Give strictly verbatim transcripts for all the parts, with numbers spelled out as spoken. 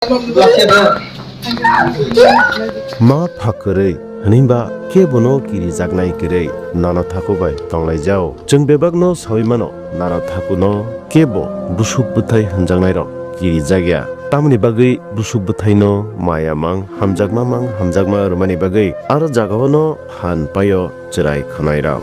Ma pha kwrwi hwnwi ba kebono kirijaknai kwrwi nono thaku bai tonglaijao. Chwng bebakno saui mano, nano thakuno kebo busuk bwthai hwnjaknairok kirijakya. Tamoni bagwi busuk bwthaino maya mang, hamjakma mang, hamjakma rwmani bagwi aro jagaono phan paio chwrai khwnairok.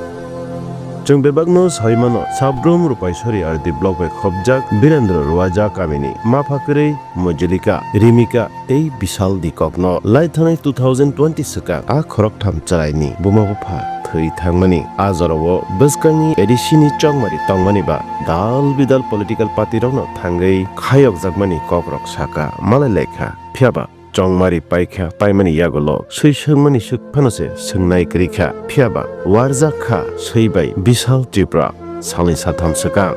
Chwng bebakno saui mano, Sabrum Rupaisori R D block bai khopjak Birendra Ruwaja kamini ma pha kwrwi Mojolika, Rimika tei Bishal Dikokno laithanai two thousand twenty swkang a khoroktham chwraini buma bupha thwi thangmani. A jorao bwskangni A D C ni chongmari tongmani ba dal bidal political party rokno thangwi khayokjakmani kokrok saka malai laikha. Phiyaba chongmari paikha, paimani yagulo swi swngmani swk phano se swngnai kwrwi kha, phiyaba warjak kha swi bai Bishal Tripura salni satham swkang.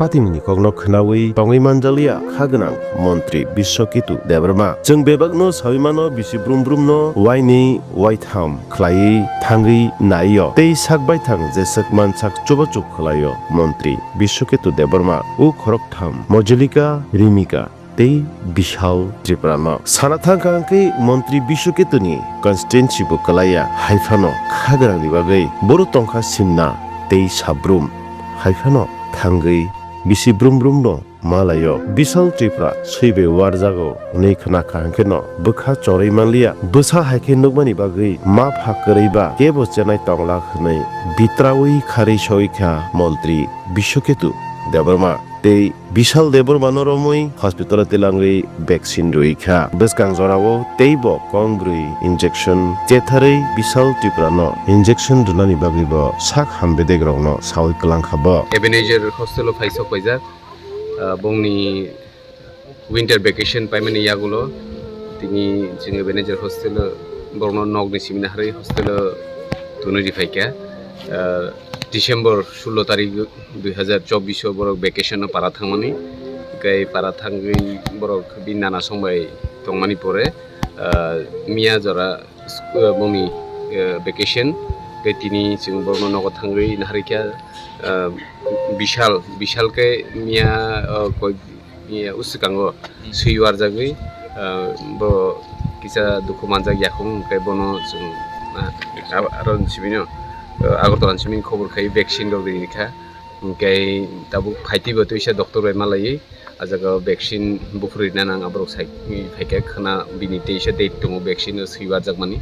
Patimni kokno khwnawi tongwi manjaliya kha gwnang montri Biswaketu Debbarma. Chwng bebakno saui mano, bisi brum brumno wainwi waitham khlaiwi thangwi naio tei sak baithang jeswk mansak chubachu khlaio montri Biswaketu Debbarma. O khoroktham Mojolika, Rimika tei Bishal Tripura no. Sana thangkha hwnkhe montri Biswaketu ni constituency bo kwlaiya, haiphano kha gwnang ni bagwi bono tongkha simna tei sabrum, haiphano thangwi bisi brum brum no malaio. Bishal Tripura swi bai warjago hwnwi khna kha hwnkhe no bwkha chorwi manliya. Bwsa hai khe nukmani bagwi ma pha kwrwi ba kebo chenai tongla hwnwi bitrawi kharwi saui kha montri Biswaketu Debbarma. Tei Bishal Debbarma no romwi hospital o tilangwi vaccine rwi kha. Bwskang jorao teibo kong brwi injection chetharwi Bishal Tripura no injection rwnani bagwi bo sak ham bedek rokno saui kwlang kha bo. Ebenezer hostel o phai sok paijak, ah, bongni winter vacation paimani yagulo tini chwng Ebenezer hostel o borokno nokni simi naharwi hostel o tunwi riphaikha. Ah, December sullo tarik dui hazar chobbish o borok vacation o para thangmani. Hwnkhe para thangwi borok bini nana song bai tongmani pore, ah, miya jora sku-, ah, bongni, ah, vacation. Hwnkhe tini chwng borokno nogo thangwi naharikha, ah, Bishal, Bishal khe miya, ah, koi, miya uswkango swi warjagwi, ah, bo kisa dukhu manjak yakhung, hwnkhe bono chwng, ah, aro sibino, ah, Agartala ni simi khobor khai vaccine rok ri kha. Hwnkhe tabuk phaitwi bo twisa doctor bai malaiwi, ah jaga o vaccine buphuru rina nang, aborok sai phaikha khwna bini teisa date tongo vaccine o swi warjakmani.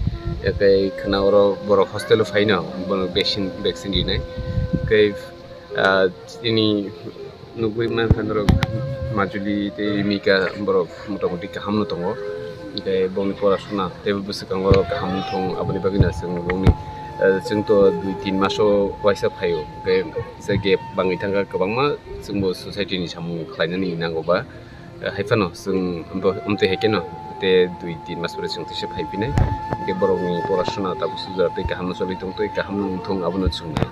Tei khwna oro borok hostel o phaino bono vaccine, vaccine rinai. Tei, ah, chini nugwi mankha norok Majuli tei Mika borok motamoti kaham no tongo. Tei bongni porasona tei bwswkango kaham thung, aboni bagwi no chwng bongni, eh, chwng to dui tin maso waisa phaio, tei kisa gap bangwi thangkha kwbangma, chwngbo society ni samung khlainani nango ba, eh, haiphano chwng bo amtwi hai kheno tei dui tin mas pore chwng teisa phai phinai, hwnkhe borokni porasona tabuk sujak tei kaham no choli tong tei kaham no wng thung abono chwng nai.